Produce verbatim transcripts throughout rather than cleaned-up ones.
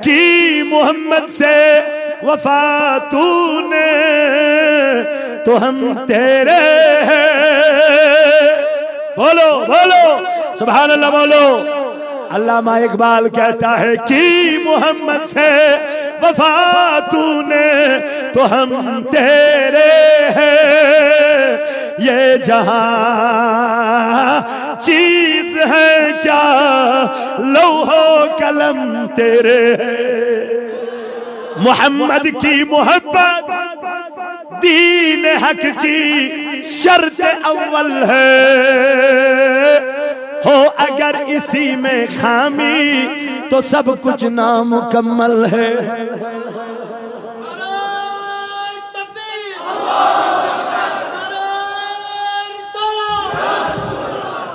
کی محمد سے وفا تو نے، تو ہم تیرے ہیں۔ بولو، بولو، سبحان اللہ بولو۔ علامہ اقبال کہتا ہے، کی محمد سے وفا تو نے، تو ہم تیرے ہیں۔ یہ جہاں چیز ہے کیا، لوح و قلم تیرے ہیں۔ محمد کی محبت دین حق کی شرط اول ہے، ہو اگر اسی میں خامی تو سب کچھ نامکمل ہے۔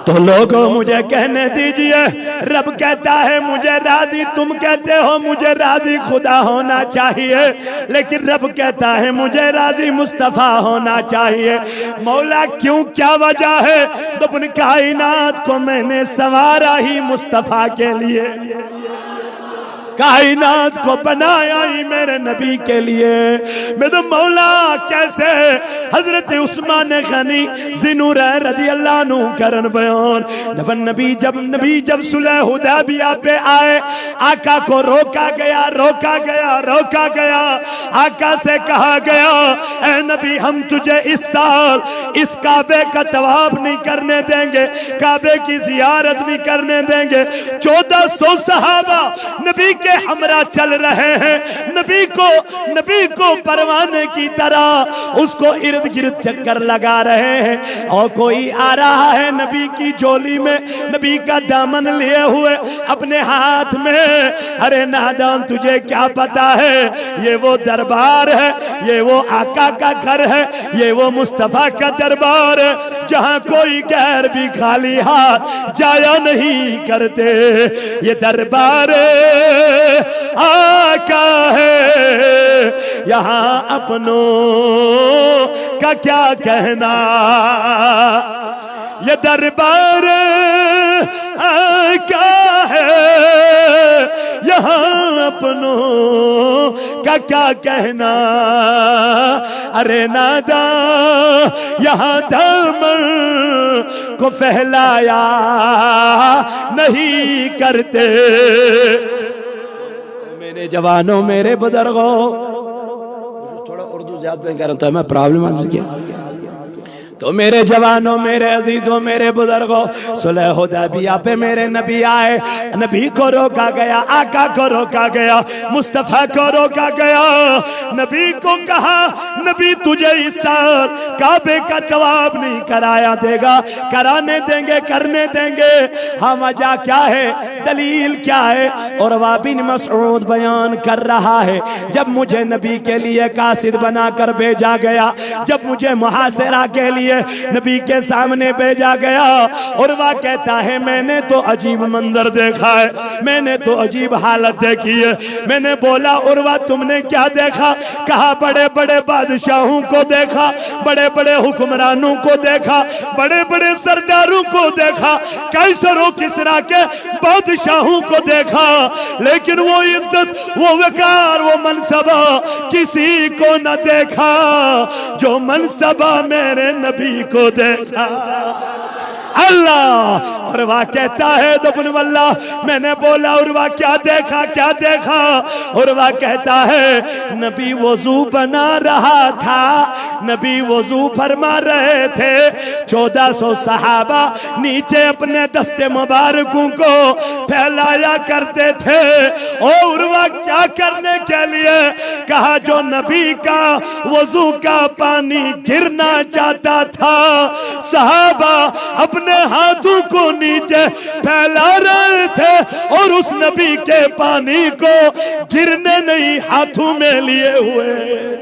تو لوگوں، مجھے کہنے دیجئے، رب کہتا ہے مجھے راضی، تم کہتے ہو مجھے راضی خدا ہونا چاہیے، لیکن رب کہتا ہے مجھے راضی مصطفیٰ ہونا چاہیے۔ مولا کیوں، کیا وجہ ہے؟ تو اپنی کائنات کو میں نے سنوارا ہی مصطفیٰ کے لیے، کائنات کو بنایا ہی میرے نبی کے لیے۔ میں تو مولا کیسے؟ حضرت عثمان غنی ذی نورین رضی اللہ عنہ کرن بیان، جب نبی، جب نبی جب صلح حدیبیہ پہ آئے، آقا کو روکا گیا، روکا گیا، روکا گیا۔ آقا سے کہا گیا، اے نبی، ہم تجھے اس سال اس کعبے کا طواف نہیں کرنے دیں گے، کعبے کی زیارت نہیں کرنے دیں گے۔ چودہ سو صحابہ نبی کے ہمراہ چل رہے ہیں، نبی کو، نبی کو پروانے کی طرح اس کو ارد گرد چکر لگا رہے ہیں، اور کوئی آ رہا ہے نبی کی جھولی میں، نبی کا دامن لیے ہوئے اپنے ہاتھ میں۔ ارے نادان، تجھے کیا پتا ہے، یہ وہ دربار ہے، یہ وہ آقا کا گھر ہے، یہ وہ مصطفیٰ کا دربار ہے، جہاں کوئی غیر بھی خالی ہاتھ جایا نہیں کرتے۔ یہ دربار آقا ہے، یہاں اپنوں کا کیا کہنا۔ یہ دربار آقا ہے، یہاں اپنوں کا کیا کہنا۔ ارے نادان، یہاں دامن کو پھیلایا نہیں کرتے۔ میرے جوانوں، میرے بزرگوں، تھوڑا اردو زیادہ نہیں کر رہا، تو ہمیں پرابلم آ چکی ہے۔ تو میرے جوانوں، میرے عزیزوں، میرے بزرگوں، صلح حدیبیہ پہ میرے نبی آئے، نبی کو روکا گیا، آقا کو روکا گیا، مصطفیٰ کو روکا گیا۔ نبی کو کہا، نبی، تجھے اس سال کعبے کا طواف نہیں کرایا دے گا، کرانے دیں گے، کرنے دیں گے۔ ہاں، وجہ کیا ہے؟ دلیل کیا ہے؟ عروہ بن مسعود بیان کر رہا ہے، جب مجھے نبی کے لیے قاصد بنا کر بھیجا گیا، جب مجھے محاصرہ کے لیے نبی کے سامنے بھیجا گیا، عروہ کہتا ہے، میں نے تو عجیب منظر دیکھا ہے، میں نے تو عجیب حالت دیکھی ہے۔ میں نے بولا، عروہ، تم نے کیا دیکھا؟ کہا، بڑے بڑے بادشاہوں کو دیکھا، بڑے بڑے حکمرانوں کو دیکھا، بڑے بڑے سرداروں کو دیکھا، قیصر و کسریٰ کے بادشاہوں کو دیکھا، لیکن وہ عزت، وہ وقار، وہ منصبہ کسی کو نہ دیکھا جو منصبہ میرے نبی کو دیکھا۔ اللہ! عروہ کہتا ہے، دبن واللہ، میں نے بولا، عروہ کیا دیکھا، کیا دیکھا؟ عروہ کہتا ہے، نبی وضو بنا رہا تھا، نبی وضو فرما رہے تھے، چودہ سو صحابہ نیچے اپنے دست مبارکوں کو پھیلایا کرتے تھے۔ او عروہ، کیا کرنے کے لیے؟ کہا، جو نبی کا وضو کا پانی گرنا چاہتا تھا، صحابہ اپنے ہاتھوں کو نیچے پھیلا رہے تھے اور اس نبی کے پانی کو گرنے نہیں، ہاتھوں میں لیے ہوئے۔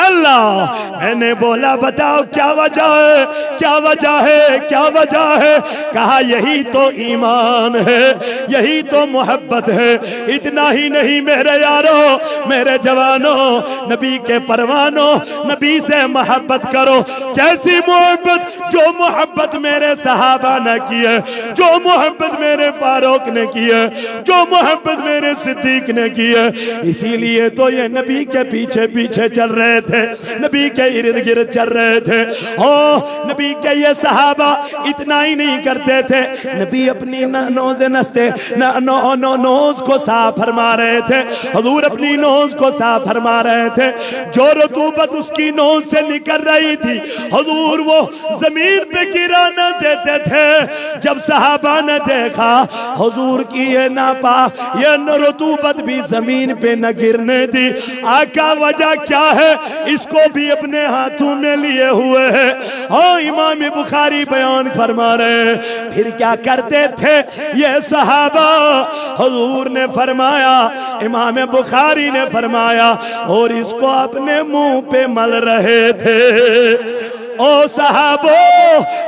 اللہ۔ میں نے بولا، بتاؤ کیا وجہ ہے، کیا وجہ ہے، کیا وجہ ہے؟ کہا، یہی تو ایمان ہے، یہی تو محبت ہے۔ اتنا ہی نہیں میرے یاروں، میرے جوانوں، نبی کے پروانوں، نبی سے محبت کرو۔ کیسی محبت؟ جو محبت میرے صحابہ نے کی ہے، جو محبت میرے فاروق نے کی ہے، جو محبت میرے صدیق نے کی ہے۔ اسی لیے تو یہ نبی کے پیچھے پیچھے چل رہے تھے، نبی کے ارد گرد چل رہے تھے۔ او نبی کے یہ صحابہ اتنا ہی نہیں کرتے تھے، نبی اپنی ن-، نوز نستے، ن-، نو-، نو-، نوز کو صاف فرما رہے تھے۔ حضور اپنی نوز کو صاف فرما رہے تھے۔ جو رطوبت اس کی نوز سے نکل رہی تھی، حضور وہ زمین پہ گرانا دیتے تھے۔ جب صحابہ نے دیکھا حضور کی یہ ناپا، یہ رطوبت بھی زمین پہ نہ گرنے دی، آقا وجہ کیا ہے؟ اس کو بھی اپنے ہاتھوں میں لیے ہوئے ہیں۔ ہاں، امام بخاری بیان فرما رہے ہیں، پھر کیا کرتے تھے یہ صحابہ؟ حضور نے فرمایا، امام بخاری نے فرمایا، اور اس کو اپنے منہ پہ مل رہے تھے۔ او صحابو،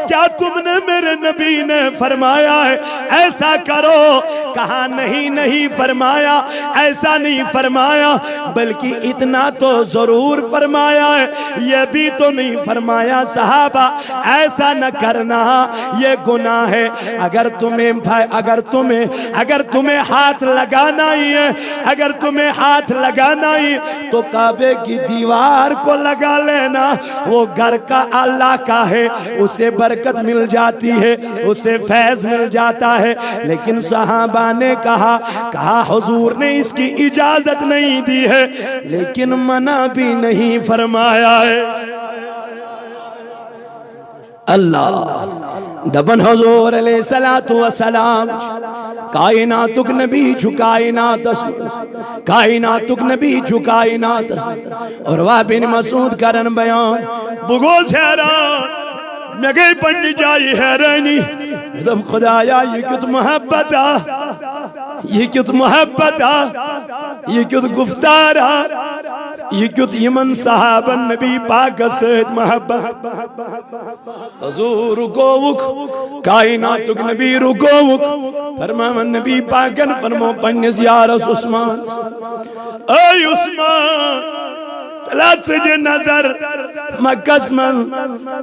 کیا تم نے، میرے نبی نے فرمایا ہے ایسا کرو؟ کہا، نہیں، نہیں فرمایا، ایسا نہیں فرمایا، بلکہ اتنا تو ضرور فرمایا ہے، یہ بھی تو نہیں فرمایا صحابہ ایسا نہ کرنا، یہ گناہ ہے۔ اگر تمہیں، اگر تمہیں، اگر تمہیں ہاتھ لگانا ہی ہے، اگر تمہیں ہاتھ لگانا ہی تو کعبے کی دیوار کو لگا لینا، وہ گھر کا اللہ کا ہے، اسے برکت مل جاتی ہے، اسے فیض مل جاتا ہے۔ لیکن صحابہ نے کہا، کہا، حضور نے اس کی اجازت نہیں دی ہے، لیکن منع بھی نہیں فرمایا ہے۔ اللہ۔ دپان حضور علیہ الصلوۃ والسلام، کائناتک نبی چھُ کائناتس، کائناتک نبی چھُ کائناتس۔ عروہ بن مسعود کران بیان، بہٕ گوس حیران، مےٚ گٔے پننہِ جایہِ حیرٲنی۔ مےٚ دوٚپ، خدایا، یہِ کیُتھ محبت آ، یہِ کیُتھ محبت آ، یہِ کیُتھ گفتار آ، یہِ کیُتھ یِمن صحابن نبی پاکس سۭتۍ محبت۔ حضور رکووُک، کائناتک نبی رکووُک۔ فرماوان نبی پاکن فرمو پننِس یارس عثمان، اے عثمان، تلا ژٕ دِ نظر مکس منٛز۔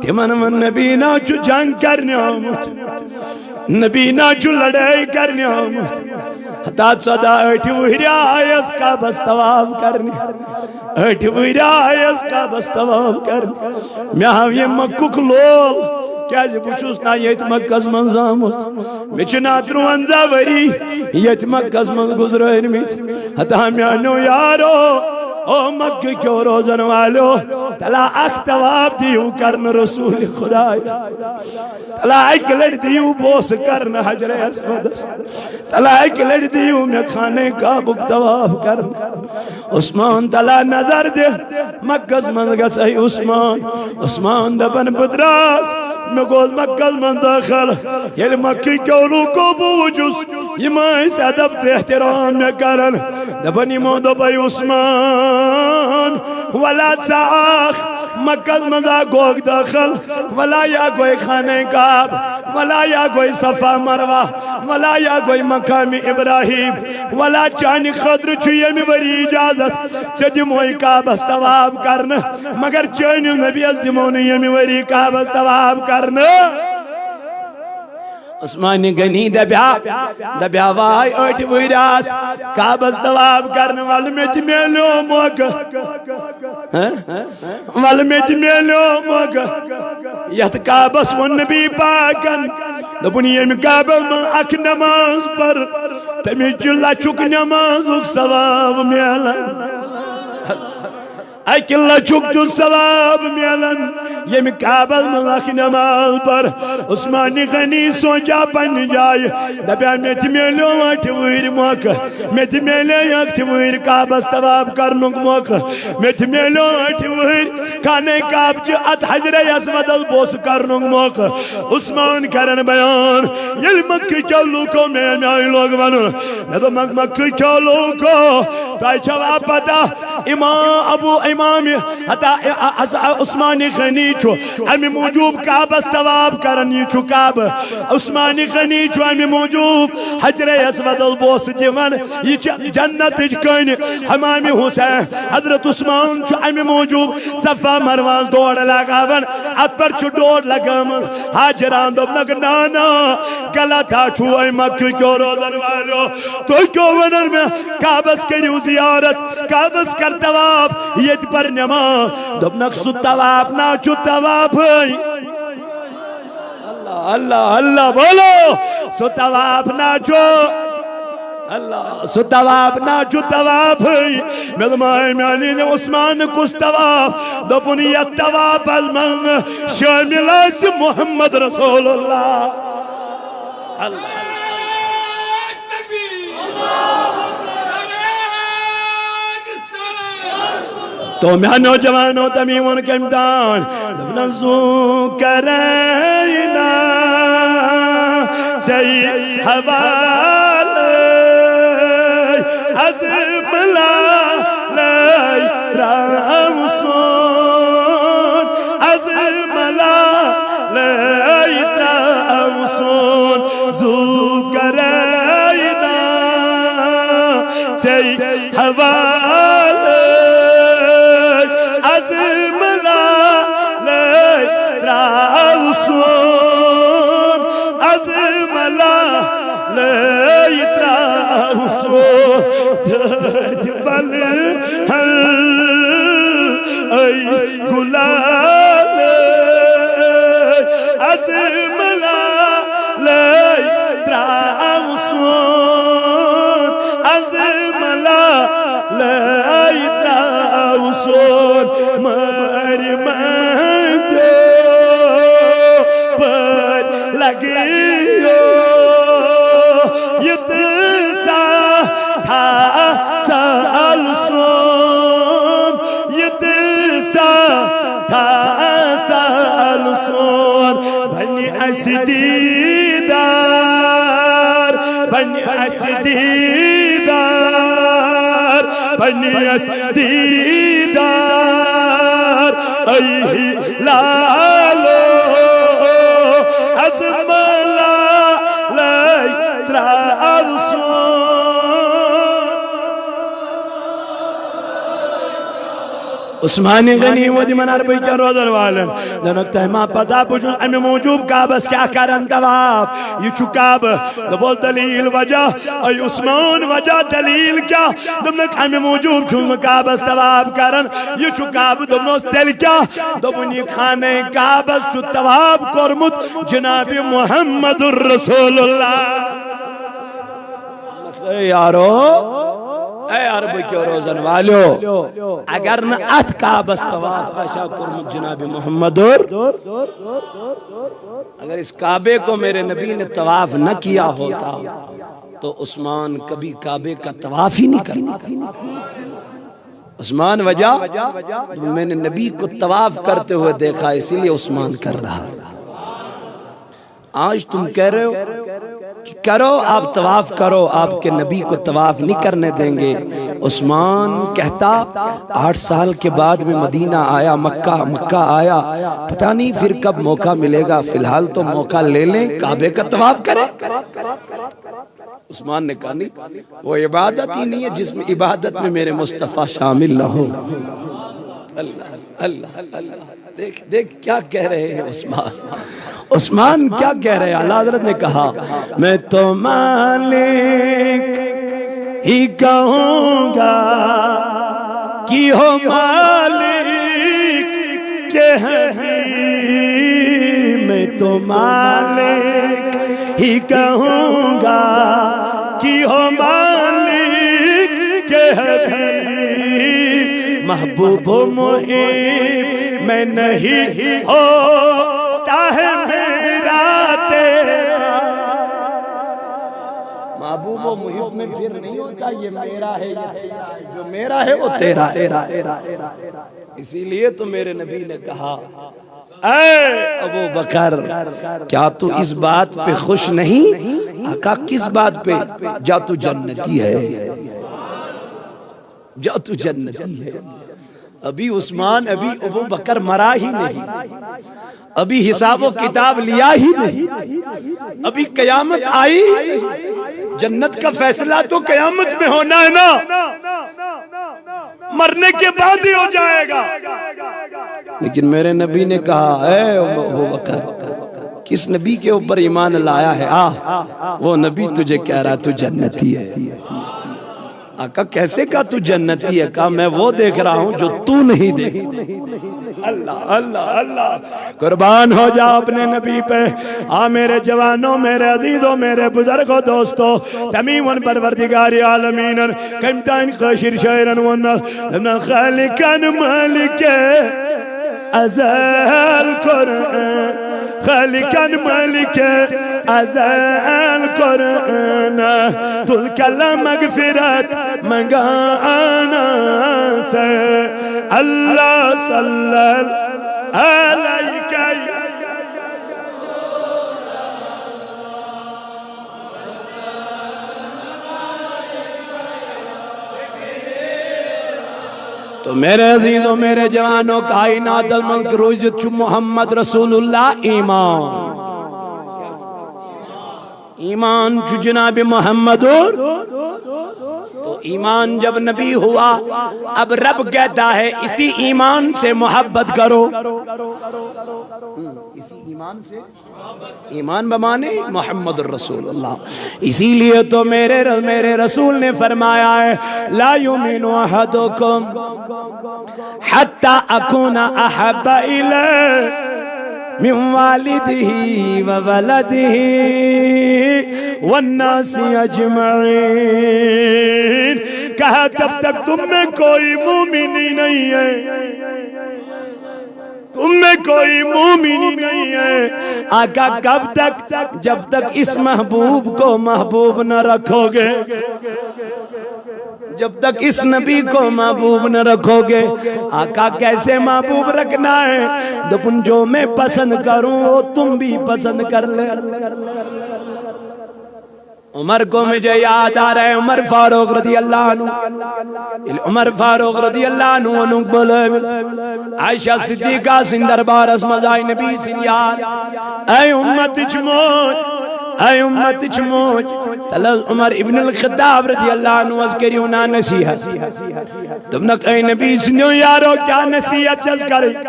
تِمن ووٚن، نبی نا چھُ جنگ کرنہِ آمُت، نبی نا چھُ لڑٲے کرنہِ آمُت۔ ہتا ژۄدہ ٲٹھِ وُہرِ آیس کعبس طواف کرنہِ۔ ٲٹھِ وُہرِ آیس کعبس طواف کرنہِ۔ مےٚ ہاو یہِ مکُک لول، کیازِ بہٕ چھُس نا ییٚتہِ مکس منٛز آمُت۔ مےٚ چھِ نا ترُونزہ ؤری ییٚتہِ مکس منٛز گُزرٲومٕتۍ۔ ہتا میانیو یارو، او مکہ کیو روزن والو، تلا اکھ طواف دِیِو کرنہٕ رسول خدایا۔ تلا اکہِ لٹہِ دِیِو بوسہٕ کرنہٕ حجر اسودس۔ تلا اکہِ لٹہِ دِیِو مےٚ خانہ کعبُک طواف کرنہٕ۔ عثمان، تلا نظر دِ مکس منٛز گژھے عثمان۔ عثمان دپان، بہٕ دراس، مےٚ گوٚو مکس منٛز دٲخل۔ ییٚلہِ مکہ کیو لوٗکو بہٕ وُچھُس، یِم ٲسۍ ادب تہٕ احترام مےٚ کران۔ دپان یِمو دوٚپ، اے عثمان، ولا ژاکھ مکس منٛز آ گوٚو دٲخل، ولا یا گوٚو خانہ کعب، ولا یا گوٚو صفا مروہ، ولا یا گوٚو مقام ابراہیم، ولا چانہِ خٲطرٕ چھُ ییٚمہِ ؤری اجازت، ژےٚ دِموے کعبس طواف کرنہٕ، مگر چٲنِس نبیَس دِمو نہٕ ییٚمہِ ؤری کعبس طواف کرنہٕ۔ عثمان غنی دپیا، دپیا واے ٲٹھِ وُہرۍ آس کعبس طواف کرنہٕ، ولہٕ مےٚ تہِ میلیو موقعہٕ۔ ہہ؟ ولہٕ مےٚ تہِ میلیو موقعہٕ۔ یتھ کعبس ووٚن نبی پاکن، دوٚپُن، ییٚمہِ کعبس منٛز اکھ نماز پر، تٔمِس چھُ لچھُک نمازُک ثواب میلان۔ اکہِ لچھُک چھُ ثواب میلان، ییٚمہِ کعبس منٛز اکھ نماز پر۔ عثمان غنی سونچا پننہِ جایہِ، دپیا، مےٚ تہِ میلیو ٲٹھِ وُہرۍ موقعہٕ، مےٚ تہِ میلے ٲٹھِ وُہرۍ کعبس طواف کرنُک موقعہٕ، مےٚ تہِ میلیو ٲٹھِ وُہرۍ خانہ کعبہٕ چہِ اتھ حجرِ اسودس بوسہٕ کرنُک موقعہٕ۔ عثمان کرن بیان، ییٚلہِ مکہ کیو لوٗکو مےٚ امہِ آیہِ لوگ ونُن، مےٚ دوٚپ، مکہ کیو لوٗکو، تۄہہِ چھوا پتہ، امام ابو امام حتا عثمان غنی چھُ امہِ موٗجوٗب کعبس طواف کران۔ یہِ چھُ کعبہٕ۔ عثمان غنی چھُ امہِ موٗجوٗب حجر اسودس بوسہٕ دِوان۔ یہِ چھِ جنتٕچ کٔنۍ۔ امام حسین حضرت عثمان چھُ امہِ موٗجوٗب صفا مروہس دورٕ لگاوان۔ اتھ پٮ۪ٹھ چھُ ڈوٹھ لگٲمٕژ۔ ہاجران دوٚپنکھ، نانا، غلط ہا چھُو، اے مکہ کیو روزن والو۔ تُہۍ کیوں ونان مےٚ کعبس کٔرِو زیارت، کعبس کر طواف، ییٚتہِ پر نماز؟ دوٚپنکھ، سُہ طواف نہ چھُ طوافٕے۔ اللہ، اللہ، اللہ، بولو۔ سُہ طواف نہ چھُ، اللہ، سُہ طواف نہ چھُ طوافٕے۔ مےٚ دوٚپ، ماے میٛانہِ، عثمان کُس طواف؟ دوٚپُن، یتھ طوافس منٛز نہٕ شٲمِل آسہِ محمد رسول اللہ۔ اللہ۔ تو میانیو جوانو، تمی ووٚن کٔمۍ تام، دوٚپنس، زو کرے نا ژے حوالے از ملالے تراو سون، از ملالے تراو سون، زو کرے نا ژے حوالے از ملالے تراو سون، از ملالے تراو سون۔ دٲدۍ بل ہن اے گلالے از ملالے تراو سون، از ملالے تراو سون۔ مٲرۍ مٔنٛدیو پٲرۍ لگیو یہِ تہٕ سا تھا سال سون، یہِ تہٕ سا تھا سال سون۔ بنہِ اسہِ دیٖدار، بنہِ اسہِ دیٖدار، بنہِ اسہِ دیٖدار۔ اے لالو، از ملالے تراو سون۔ عثمان غنی ووت یِمن عربہٕ کٮ۪ن روزن والٮ۪ن۔ دوٚپنکھ، تۄہہِ ما پتہ بہٕ چھُس امہِ موٗجوٗب کعبس کیٛاہ کران طواف؟ یہِ چھُ کعبہٕ۔ دوٚپُس، دلیل وجہ؟ اے عثمان، وجہ دلیل کیٛاہ؟ دوٚپنکھ، امہِ موٗجوٗب چھُس بہٕ کعبس طواف کران، یہِ چھُ کعبہٕ۔ دوٚپنس، تیٚلہِ کیٛاہ؟ دوٚپُن، یہِ خانہ کعبس چھُ طواف کوٚرمُت جناب محمد رسول اللہ۔ اے یارو، اے عربہٕ کیو روزن والیو، اگر نہٕ اتھ کعبس طواف آسہِ ہا کوٚرمُت جناب محمد اور، اگر اس کعبے کو میرے نبی نے طواف نہ کیا ہوتا تو عثمان کبھی کعبے کا طواف ہی نہیں کرتا۔ عثمان وجہ، میں نے نبی کو طواف کرتے ہوئے دیکھا، اسی لیے عثمان کر رہا۔ آج تم کہہ رہے ہو کہ کرو، آپ طواف کرو، آپ کے نبی کو طواف نہیں کرنے دیں گے۔ عثمان کہتا، آٹھ سال کے بعد میں مدینہ آیا، مکہ، مکہ آیا، پتہ نہیں پھر کب موقع ملے گا، فی الحال تو موقع لے لیں، کعبے کا طواف کریں۔ عثمان نے کہا، نہیں، وہ عبادت ہی نہیں ہے جس میں، عبادت میں میرے مصطفیٰ شامل نہ ہو۔ اللہ، اللہ، اللہ۔ دیکھ، دیکھ کیا کہہ رہے ہیں عثمان۔ عثمان کیا کہہ رہے ہیں؟ اعلیٰ حضرت نے کہا، میں تو مالک ہی کہوں گا کہ ہو مالک کے حبیب، میں تو مالک ہی کہوں گا کہ ہو مالک کے حبیب۔ محبوب و محب میں نہیں ہوتا ہے میرا تیرا۔ محبوب و محب میں پھر نہیں ہوتا، یہ میرا ہے، یہ تیرا ہے، جو میرا ہے وہ تیرا ہے۔ اسی لیے تو میرے نبی نے کہا، اے ابو بکر، کیا تو اس بات پہ خوش نہیں؟ آقا، کس بات پہ؟ جا، تو جنتی ہے۔ جا تو جنتی ہے۔ ابھی عثمان، ابھی ابو بکر مرا ہی نہیں، ابھی حساب و کتاب لیا ہی نہیں، ابھی قیامت آئی ہی نہیں۔ جنت کا فیصلہ تو قیامت میں ہونا ہے نا، مرنے کے بعد ہی ہو جائے گا۔ لیکن میرے نبی نے کہا، اے ابو بکر، کس نبی کے اوپر ایمان لایا ہے؟ آ، وہ نبی تجھے کہہ رہا ہے، تو جنتی ہے۔ آقا، کیسے کہا تو جنتی ہے؟ کہا، میں وہ دیکھ رہا ہوں جو تو نہیں دیکھ۔ اللہ، اللہ، اللہ، قربان ہو جا اپنے نبی پہ۔ آ میرے جوانوں، میرے عزیزوں، میرے بزرگوں، دوستوں، تمیون پروردگار عالمین، کم تائن کاشر شاعرن ون، خالقن مالک ازل قرآن، خالقن مالک ازل قرآن، تلکل مغفرت منگانا سے۔ اللہ صلی علیک۔ تو میرے عزیزوں، میرے جوانوں، کائنات المقروض چھ محمد رسول اللہ ایمان۔ ایمان چھ جناب محمد اور تو ایمان جب نبی ہوا، اب رب کہتا ہے، اسی ایمان سے محبت کرو۔ اسی ایمان سے، ایمان بمانے محمد رسول اللہ۔ اسی لیے تو میرے ر-، میرے رسول نے فرمایا ہے، لا یؤمن احدکم حتی اکون احب الیہ من والدہ و ولدہ والناس اجمعین۔ کہا، جب تک تم میں کوئی مومن ہی نہیں ہے، تم میں کوئی مومن ہی نہیں ہے۔ آقا، کب تک؟ جب تک اس محبوب کو محبوب نہ رکھو گے، جب تک اس نبی کو محبوب نہ رکھو گے۔ آقا، کیسے محبوب رکھنا ہے؟ دپن، جو میں پسند کروں وہ تم بھی پسند کر لے۔ عمر کو مجھے یاد آ رہا ہے، عمر فاروق رضی اللہ عنہ، عمر فاروق رضی اللہ عنہ، عنہ بولے، عائشہ صدیقہ سن دربار اس مزائی نبی سن یار، اے امت چ موج، اے امت چ موج۔ تلہ عمر ابن الخطاب رضی اللہ عنہ از کریو نا نصیحت۔ دوٚپنکھ، اے نبی سٕنٛدیو یارو، کیٛاہ نصیحت چھَس کرٕنۍ؟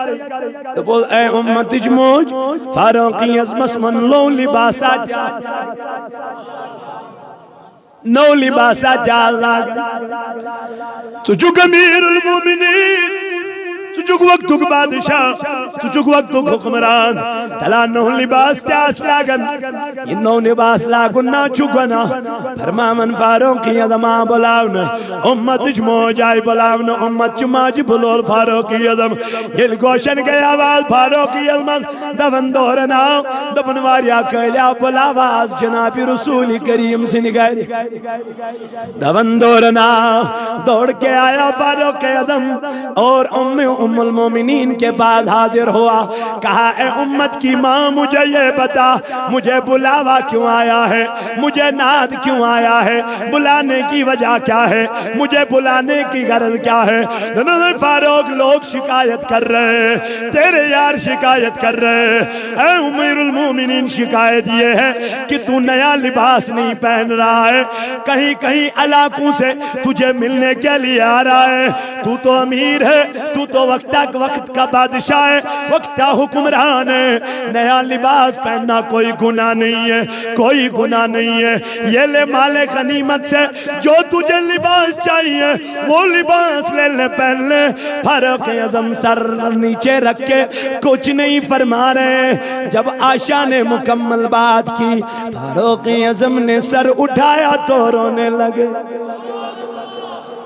دوٚپُن، اے اُمتٕچ موج، فاروقی اعظمس وَن، نوٚو لباسا تہِ آس، نوٚو لباسا تہِ آس لاگان۔ ژٕ چھُکھ امیر المومنین، ژٕ چھُکھ وقتُک بادشاہ، ژٕ چھُکھ وقتُک حکمران، تلہ نوٚو لباس تہِ آس لاگان۔ یہ نوٚو لباس لاگُن نا چھُ گۄناہ۔ فرماون فاروقی اعظم آ بلاونہٕ، اُمتٕچ موج آیہِ بلاونہٕ، اُمت چہِ ماجہِ بُلول فاروقی اعظم۔ ییٚلہِ گوشن گٔے آواز فاروقی اعظمس، دون دورن آو، دوٚپُن، واریاہ کٲلۍ آو بُلاوا آز جناب رسول کریم سٕنٛدِ گرِ۔ دون دورن آو، دوڑ کے آیا فاروق اعظم اور ام، ام المومنین کے پاس حاضر ہوا۔ کہا، اے امت کی ماں، مجھے یہ بتا، مجھے بلاوا کیوں آیا ہے؟ مجھے ناد کیوں آیا ہے؟ بلانے کی وجہ کیا ہے؟ مجھے بلانے کی غرض کیا ہے؟ نہ، نہ، فاروق، لوگ شکایت کر رہے ہیں، تیرے یار شکایت کر رہے ہیں۔ اے امیر المومنین، شکایت یہ ہے کہ تو نیا لباس نہیں پہن رہا ہے، کہیں کہیں علاقوں سے تجھے ملنے کے لیے آ رہا ہے۔ تو تو امیر ہے، تو تو وقت، وقت کا بادشاہ ہے، وقت کا حکمران ہے۔ نیا لباس پہننا کوئی گناہ نہیں ہے، کوئی گناہ نہیں ہے۔ یہ لے مال غنیمت سے، جو تجھے لباس چاہیے وہ لباس لے لے، پہن لے۔ فاروق اعظم سر نیچے رکھ کے کچھ نہیں فرما رہے۔ جب عائشہ نے مکمل بات کی، فاروق اعظم نے سر اٹھایا تو رونے لگے،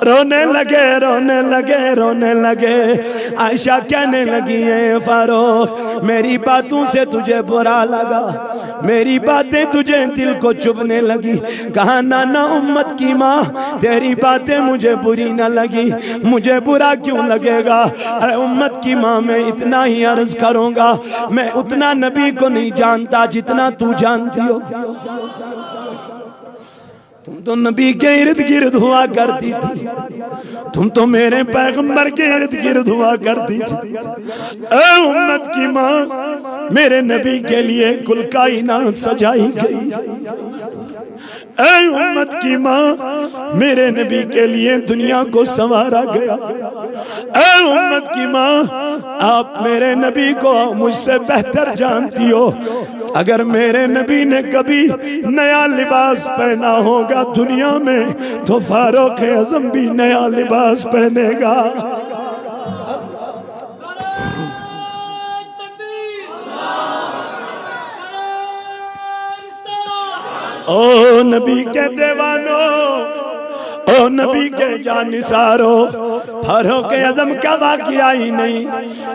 رونے لگے، رونے لگے، رونے لگے۔ عائشہ کہنے لگی، اے فاروق، میری باتوں سے تجھے برا لگا، میری باتیں تجھے دل کو چبھنے لگی۔ کہا، نہ، نہ، امت کی ماں، تیری باتیں مجھے بری نہ لگی، مجھے برا کیوں لگے گا؟ اے امت کی ماں، میں اتنا ہی عرض کروں گا، میں اتنا نبی کو نہیں جانتا جتنا تو جانتی ہو۔ تم تو نبی کے ارد گرد ہوا کرتی تھی، تم تو میرے پیغمبر کے ارد گرد ہوا کرتی تھی۔ اے امت کی ماں، میرے نبی کے لیے کل کائنات سجائی گئی۔ اے امت کی ماں، میرے نبی کے لیے دنیا کو سنوارا گیا۔ اے امت کی ماں، آپ میرے نبی کو مجھ سے بہتر جانتی ہو۔ اگر میرے نبی نے کبھی نیا لباس پہنا ہوگا دنیا میں، تو فاروق اعظم بھی نیا لباس پہنے گا۔ او نبی کے دیوانو، او نبی کے جانثارو، فاروق اعظم کا واقعہ ہی نہیں،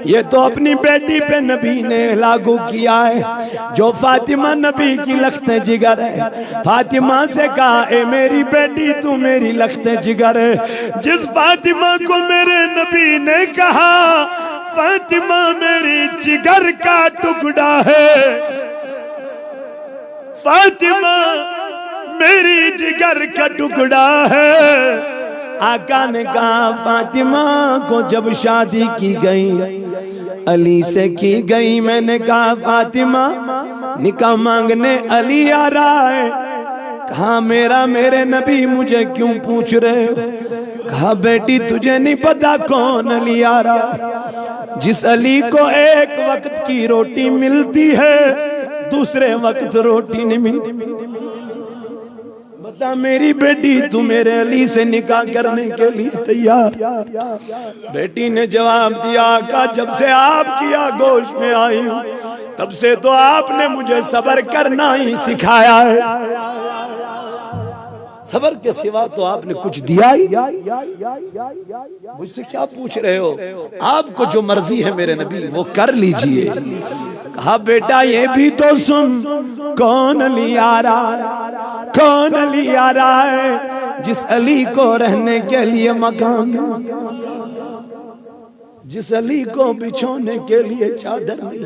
یہ تو اپنی بیٹی پہ نبی نے لاگو کیا ہے۔ جو فاطمہ نبی کی لخت جگر ہے، فاطمہ سے کہا، اے میری بیٹی، تو میری لخت جگر ہے۔ جس فاطمہ کو میرے نبی نے کہا، فاطمہ میری جگر کا ٹکڑا ہے، فاطمہ میری جگر کا ٹکڑا ہے۔ آقا نے کہا، فاطمہ کو جب شادی کی گئی، علی سے کی گئی، میں نے کہا، فاطمہ، نکاح مانگنے علی آ رہا ہے۔ کہا، میرا، میرے نبی، مجھے کیوں پوچھ رہے ہو؟ کہا، بیٹی، تجھے نہیں پتا کون علی آ رہا ہے؟ جس علی کو ایک وقت کی روٹی ملتی ہے، دوسرے وقت روٹی نہیں ملتی۔ بتا میری بیٹی، تو میرے علی سے نکاح کرنے کے لیے تیار؟ بیٹی نے جواب دیا، آقا، جب سے آپ کی آغوش میں آئی ہوں، تب سے تو آپ نے مجھے صبر کرنا ہی سکھایا ہے۔ صبر کے سوا تو آپ نے کچھ دیا ہی نہیں۔ مجھ سے کیا پوچھ رہے ہو؟ آپ کو جو مرضی ہے میرے نبی، وہ کر لیجئے۔ کہا، بیٹا، یہ بھی تو سن، کون علی آ رہا ہے؟ کون علی آ رہا ہے جس علی کو رہنے کے لیے مکان نہیں، جس علی کو بچھونے کے لیے چادر نہیں؟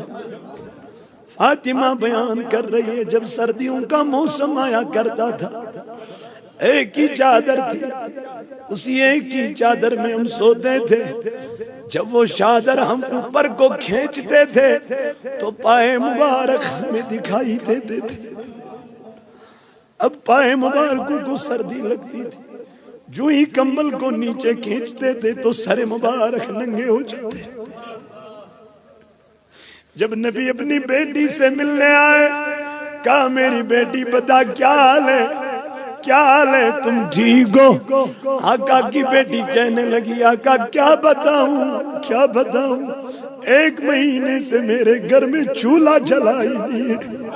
فاطمہ بیان کر رہی ہے، جب سردیوں کا موسم آیا کرتا تھا، ایک ہی چادر تھی، اسی ایک ہی چادر میں ہم سوتے تھے۔ جب وہ چادر ہم اوپر کو کھینچتے تھے تو پائے مبارک ہمیں دکھائی دیتے تھے۔ اب پائے مبارکوں کو سردی لگتی تھی، جو ہی کمبل کو نیچے کھینچتے تھے تو سر مبارک ننگے ہو جاتے۔ جب نبی اپنی بیٹی سے ملنے آئے، کہا، میری بیٹی، بتا کیا حال ہے، کیا حال ہے، تم ٹھیک ہو؟ آقا کی بیٹی کہنے لگی، آقا، کیا بتاؤں، کیا بتاؤں، ایک مہینے سے میرے گھر میں چولہا جلا ہی نہیں ہے،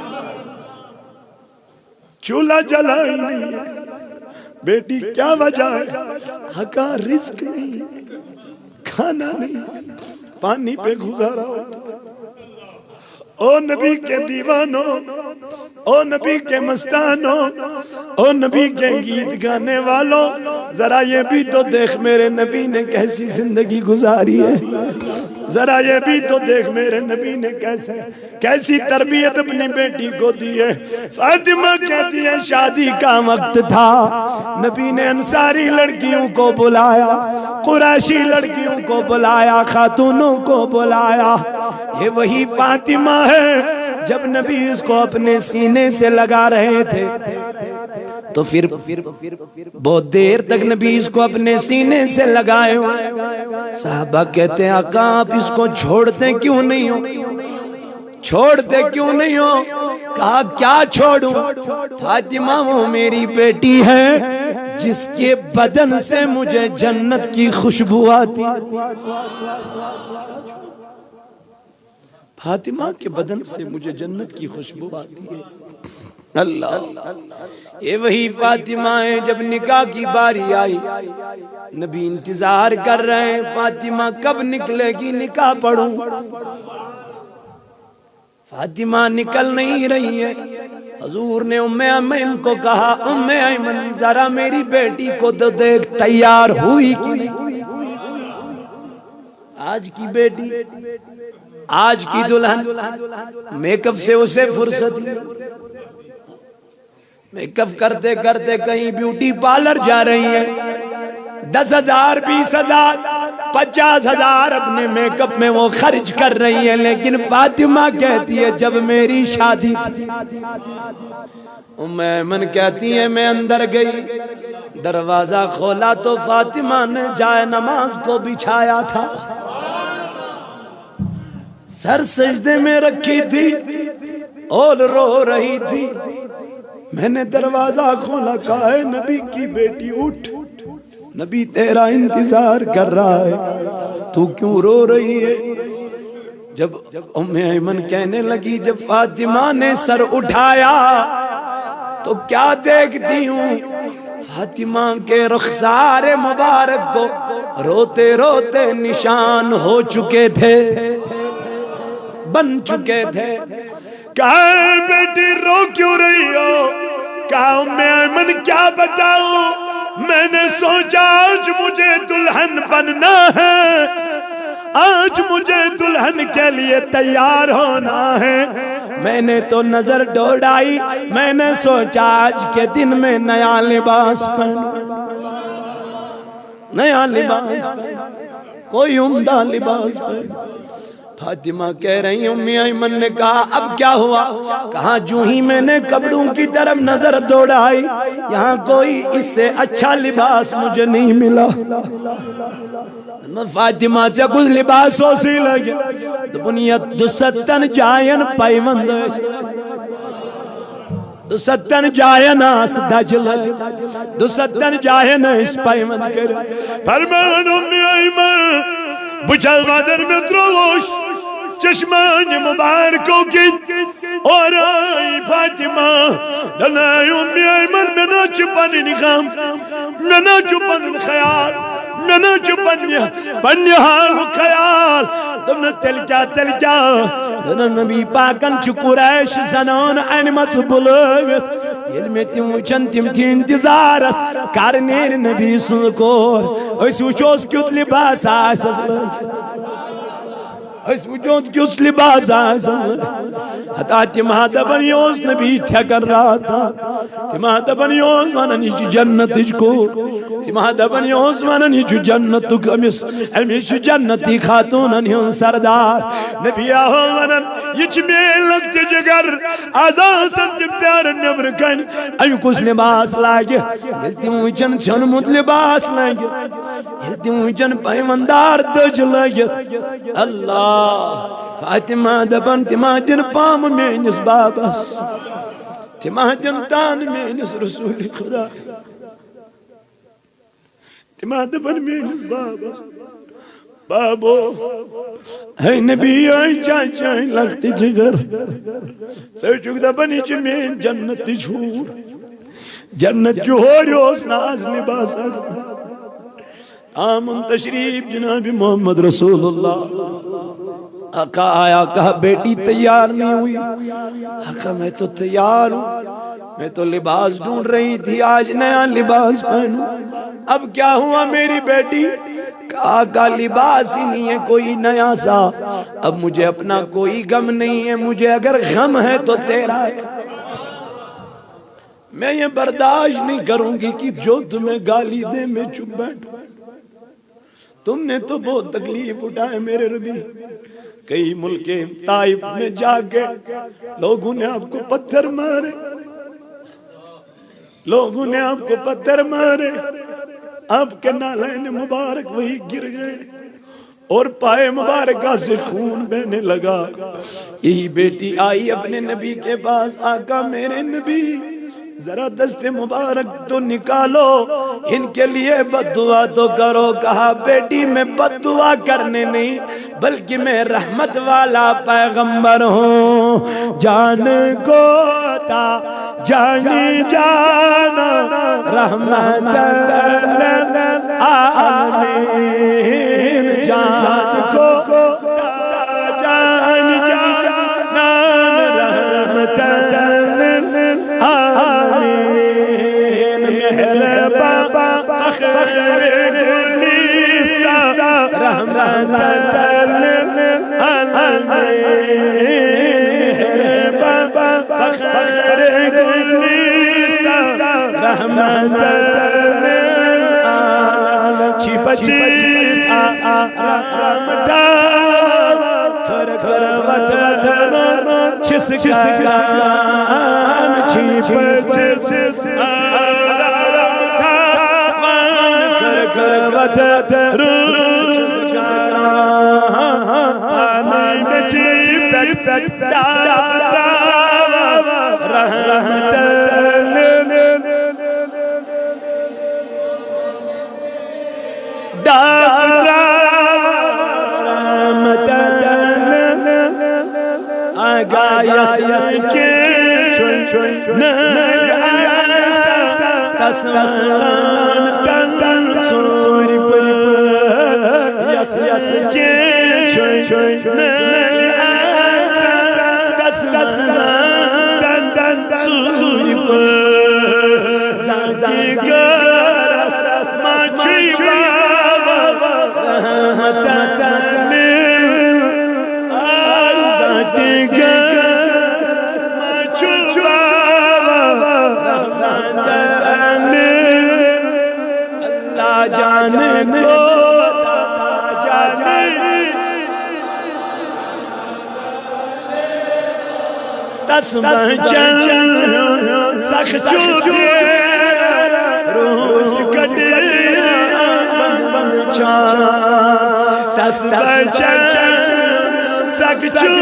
چولہا جلا ہی نہیں ہے۔ بیٹی، کیا وجہ ہے؟ آقا، رزق نہیں، کھانا نہیں، پانی پہ گزارا ہوتا۔ او نبی کے دیوانوں، او نبی کے مستانوں، او نبی کے گیت گانے والوں، ذرا یہ بھی تو دیکھ میرے نبی نے کیسی زندگی گزاری ہے، ذرا یہ بھی تو دیکھ میرے نبی نے کیسے، کیسی تربیت اپنی بیٹی کو دی ہے۔ فاطمہ کہتی ہے، شادی کا وقت تھا، نبی نے انصاری لڑکیوں کو بلایا، قریشی لڑکیوں کو بلایا، خاتونوں کو بلایا۔ یہ وہی فاطمہ ہے، جب نبی اس کو اپنے سینے سے لگا رہے تھے تو پھر بہت دیر تک نبی اس کو اپنے سینے سے لگائے ہوئے۔ صحابہ کہتے ہیں، آقا، آپ اس کو چھوڑتے کیوں نہیں ہو؟ چھوڑتے کیوں نہیں ہو؟ کہا، کیا چھوڑوں؟ فاطمہ وہ میری بیٹی ہے جس کے بدن سے مجھے جنت کی خوشبو آتی۔ فاطمہ کے بدن سے مجھے جنت کی خوشبو آتی ہے۔ اللہ، یہ وہی فاطمہ ہے، جب نکاح کی باری آئی، نبی انتظار کر رہے ہیں، فاطمہ کب نکلے گی، نکاح پڑھوں۔ فاطمہ نکل نہیں رہی ہے۔ حضور نے ام ایمن کو کہا، ام ایمن، ذرا میری بیٹی کو تو دیکھ، تیار ہوئی کہ نہیں؟ آج کی بیٹی، آج کی دلہن، میک اپ سے اسے فرصت نہیں۔ میک اپ کرتے کرتے کہیں بیوٹی پارلر جا رہی ہیں، دس ہزار، بیس ہزار، پچاس ہزار اپنے میک اپ میں وہ خرچ کر رہی ہیں، لیکن فاطمہ کہتی ہے، جب میری شادی تھی، ام ایمن کہتی ہے، میں اندر گئی، دروازہ کھولا تو فاطمہ نے جائے نماز کو بچھایا تھا، سر سجدے میں رکھی تھی اور رو رہی تھی۔ میں نے دروازہ کھولا، کہا، اے نبی کی بیٹی، اٹھ، نبی تیرا انتظار کر رہا ہے، تو کیوں رو رہی ہے؟ جب ام ایمن کہنے لگی، جب فاطمہ نے سر اٹھایا تو کیا دیکھتی ہوں، فاطمہ کے رخسار مبارک کو روتے روتے نشان ہو چکے تھے، بن چکے تھے۔ کہا، اے بیٹی، رو کیوں رہی ہو؟ کہا، ام ایمن، کیا بتاؤں، میں نے سوچا آج مجھے دلہن بننا ہے، آج مجھے دلہن کے لیے تیار ہونا ہے۔ میں نے تو نظر دوڑائی، میں نے سوچا آج کے دن میں نیا لباس پہنوں، نیا لباس پہنوں، کوئی عمدہ لباس پہنوں۔ فاطمہ کہہ رہی، ام ایمن نے کہا، اب کیا ہوا؟ کہا، جو ہی میں نے کپڑوں کی طرف نظر دوڑائی، یہاں کوئی اس سے اچھا لباس مجھے نہیں ملا۔ فاطمہ چہ کچھ لباس اوسی لگے، دوٚپُن، یتھ دُستن جاین پیوند ٲسۍ۔ دُستن جاین آس دجہِ لٲگِتھ، دُستن جاین ٲسۍ پیوند کٔرِتھ۔ فرمان ام ایمن، بہٕ چھَس ودٕر، مےٚ ترٛووُس چشمانہِ مبارکو کِنۍ۔ اورٕ آیہِ فاطمہ، دوٚپُن، اے ام ایمن، مےٚ نہ چھُ پنٕنۍ غم، مےٚ نہ چھُ پنُن خیال، مےٚ نہ چھُ پننہِ، پننہِ حالُک خیال۔ دوٚپنَس، تیٚلہِ کیٛاہ، تیٚلہِ کیٛاہ؟ دوٚپنَس، نبی پاکن چھِ قریش زنان انمژٕ بُلٲوِتھ۔ ییٚلہِ مےٚ تِم وٕچھن، تِم چھِ انتظارس، کر نیرِ نبی سٕنٛز کور، أسۍ وٕچھوس کیُتھ لباس آسٮ۪س لٲگِتھ۔ أسۍ وٕچھو کیُتھ لباس آسٮ۪س لٲگِتھ۔ ہتا تِم ہا دپان، یہِ اوس نبی ٹھیکن راتھ۔ تِم ہا دپان، یہِ اوس ونان، یہِ چھِ جنتٕچ کوٗر۔ تِم ہا دپان، یہِ اوس ونان، یہِ چھُ جنتُک أمِس، أمِس چھُ جنتی خاتوٗنن ہُنٛد سردار۔ نبی آو ونان، یہِ چھِ میٲنۍ لۄکٹہِ جگر، از آسن تِم پیارن نیبرٕ کنہِ، أمۍ کُس لباس لاگہِ؟ ییٚلہِ تِم وٕچھن ژھیوٚنمُت لباس لاگہِ، ییٚلہِ تِم وٕچھن پیوندار دٔج لٲگِتھ، اللہ، فاطمہ دپان، تِم ہا دِن پامہٕ میٲنِس بابس، تِم ہا دِن تانہٕ میٲنِس رسول خدا۔ تِم ہا دپن میٲنِس بابس، بابو، ہے نبی، ٲے چانہِ، چانہِ لۄکٹہِ جگر، ژٕ چھُکھ دپان، یہِ چھِ میٲنۍ جنتٕچ حوٗر۔ جنت چھُ ہورِ، اوس نہٕ از لباس اکھ۔ آمن تشریف جناب محمد رسول اللہ۔ آقا آیا، کہا، بیٹی تیار نہیں ہوئی؟ آقا، میں تو تیار ہوں، میں تو لباس ڈھونڈ رہی تھی، آج نیا لباس پہنوں۔ اب کیا ہوا میری بیٹی؟ کہا، آقا، لباس ہی نہیں ہے کوئی نیا سا، اب مجھے اپنا کوئی غم نہیں ہے، مجھے اگر غم ہے تو تیرا ہے۔ میں یہ برداشت نہیں کروں گی کہ جو تمہیں گالی دے، میں چپ بیٹھوں۔ تم نے تو بہت تکلیف اٹھائے میرے ربی، کئی ملک طائف میں جا کے لوگوں نے آپ کو پتھر مارے، لوگوں نے آپ کو پتھر مارے، آپ کے نالین مبارک وہی گر گئے اور پائے مبارکہ سے خون بہنے لگا۔ یہی بیٹی آئی اپنے نبی کے پاس، آقا میرے نبی، ذرا دست مبارک تو نکالو، ان کے لیے بد دعا تو کرو۔ کہا، بیٹی، میں بد دعا کرنے نہیں، بلکہ میں رحمت والا پیغمبر ہوں۔ جان کو تا جانی جان رحمت للعالمین، جان کو تا جانی جان رحمت للعالمین، مہربان فخر گلیستہ رحمت للعالمین، مہربان فخر گلیستہ چی پچیس آ، آ، رحمتا، کر کر وطن، چس کران، چی پچیس آ، رحمتا، کر کر وطن، چس کران، پانی میں چی پٹ پٹ، رحمتا۔ ڈاکٹر رحمتن آگاہ یس کے چھوئی نہ آسا تسمان تن سوری پر یس کے چھوئی نہ آسا تسمان تن سوری پر زانتی گرس مچی بابا رحمت مل۔ آئی زانتی گرس مچی بابا رحمت مل۔ اللہ جان کو جانے تس بچن سخ چو روز کٹے بند بند چان۔ تس بچن سخ چو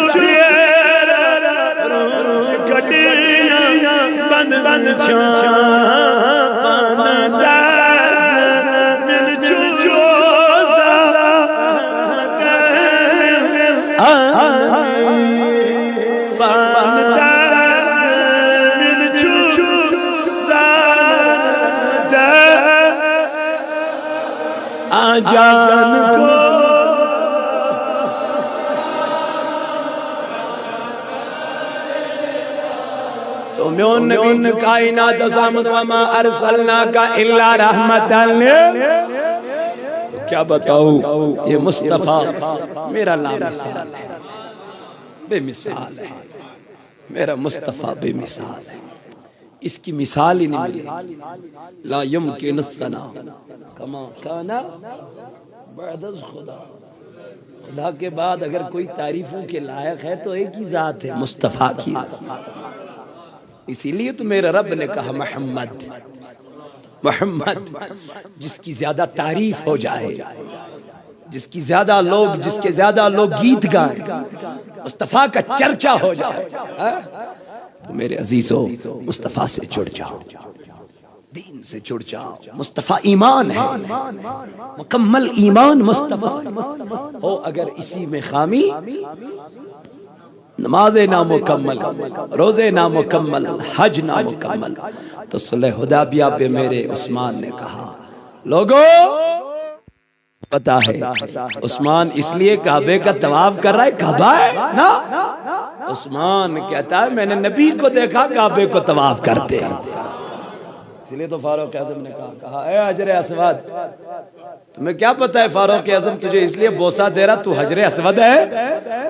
روز کٹے بند بند چان۔ پانا دس من چو روزا آن پان تر زمین چو زانت آجان کو۔ تو میون نبی تو کائنات زامت وما ارسلناک الا رحمتا لل۔ کیا بتاؤں، یہ مصطفیٰ میرا لامثال ہے، بے مثال ہے۔ میرا مصطفیٰ بے مثال ہے، اس کی مثال ہی نہیں ملے گی۔ لا یمکن الثناء کما کان بعد از خدا۔ خدا کے بعد اگر کوئی تعریفوں کے لائق ہے تو ایک ہی ذات ہے، مصطفیٰ کی۔ اسی لیے تو میرے رب نے کہا، محمد، محمد، جس کی زیادہ تعریف ہو جائے، جس کی زیادہ لوگ، جس کے زیادہ لوگ گیت گائیں، مصطفیٰ کا چرچا ہو جائے، ہاں؟ تو میرے عزیزو، مصطفیٰ سے جڑ جاؤ، دین سے جڑ جاؤ۔ مصطفیٰ ایمان ہے، مکمل ایمان مصطفیٰ ہے۔ ہو اگر اسی میں خامی، نماز نامکمل، روزے نامکمل، حج نامکمل، تو صلح حدیبیہ پہ میرے عثمان نے کہا، لوگو، پتا ہے، عثمان اس لیے کعبے کا طواف کر رہا ہے، کعبہ ہے نا؟ عثمان کہتا ہے، میں نے نبی کو دیکھا کعبے کو طواف کرتے۔ اس لیے تو فاروق اعظم نے کہا، کہا، اے حجر اسود، تمہیں کیا پتا ہے فاروق اعظم تجھے اس لیے بوسہ دے رہا، تو حجر اسود ہے،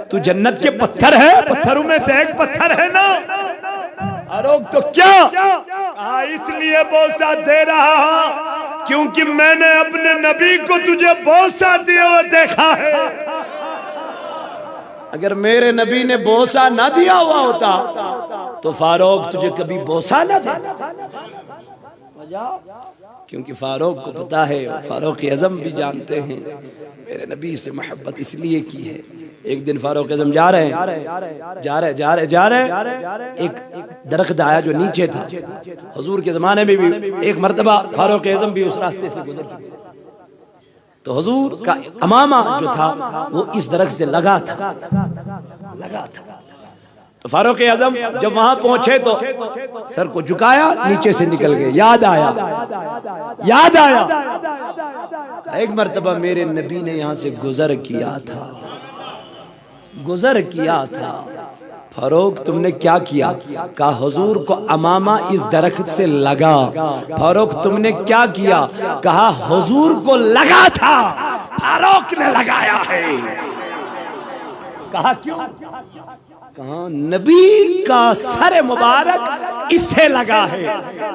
تو جنت کے پتھر ہے، پتھروں میں سے ایک پتھر ہے نا؟ فاروق تو کیا؟ کہا، اس لیے بوسہ دے رہا ہوں کیونکہ میں نے اپنے نبی کو تجھے بوسہ دیے ہوئے دیکھا ہے۔ اگر میرے نبی نے بوسہ نہ دیا ہوا ہوتا تو فاروق تجھے کبھی بوسہ نہ دیتا۔ وجہ؟ کیونکہ فاروق کو پتا ہے، فاروق اعظم بھی جانتے ہیں میرے نبی سے محبت اس لیے کی ہے۔ ایک دن فاروق اعظم جا رہے ہیں، جا رہے، جا رہے، جا رہے، ایک درخت آیا جو نیچے تھا۔ حضور کے زمانے میں بھی ایک مرتبہ فاروق اعظم بھی اس راستے سے گزر چکے۔ تو حضور کا عمامہ جو تھا، وہ اس درخت سے لگا تھا، لگا تھا۔ تو فاروق اعظم جب وہاں پہنچے تو سر کو جھکایا، نیچے سے نکل گئے۔ یاد آیا، یاد آیا، ایک مرتبہ میرے نبی نے یہاں سے گزر کیا تھا، گزر کیا تھا۔ فاروق، تم نے کیا کیا؟ کہا، حضور کو عمامہ اس درخت سے لگا۔ فاروق، تم نے کیا کیا؟ کہا، حضور کو لگا تھا، فاروق نے لگایا ہے۔ کہا کیوں؟ کہا نبی کا سر مبارک اس سے لگا ہے۔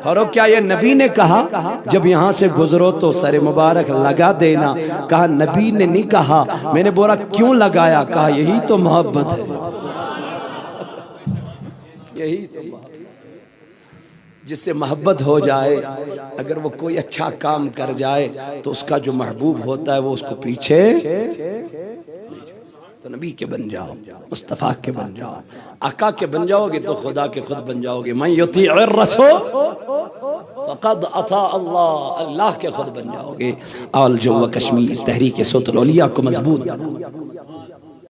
اور کیا یہ نبی نے کہا جب یہاں سے گزرو تو سر مبارک لگا دینا؟ کہا نبی نے نہیں کہا۔ میں نے بولا کیوں لگایا؟ کہا یہی تو محبت ہے، یہی تو محبت۔ جس سے محبت ہو جائے، اگر وہ کوئی اچھا کام کر جائے تو اس کا جو محبوب ہوتا ہے وہ اس کو پیچھے۔ تو نبی کے بن جاؤ، مصطفیٰ کے بن جاؤ، آقا کے بن جاؤ گے تو خدا کے خود بن جاؤ گے۔ من یطیع الرسول فقد اطاع اللہ، اللہ کے خود بن جاؤ گے۔ آل جموں و کشمیر تحریک صوت الاولیاء کو مضبوط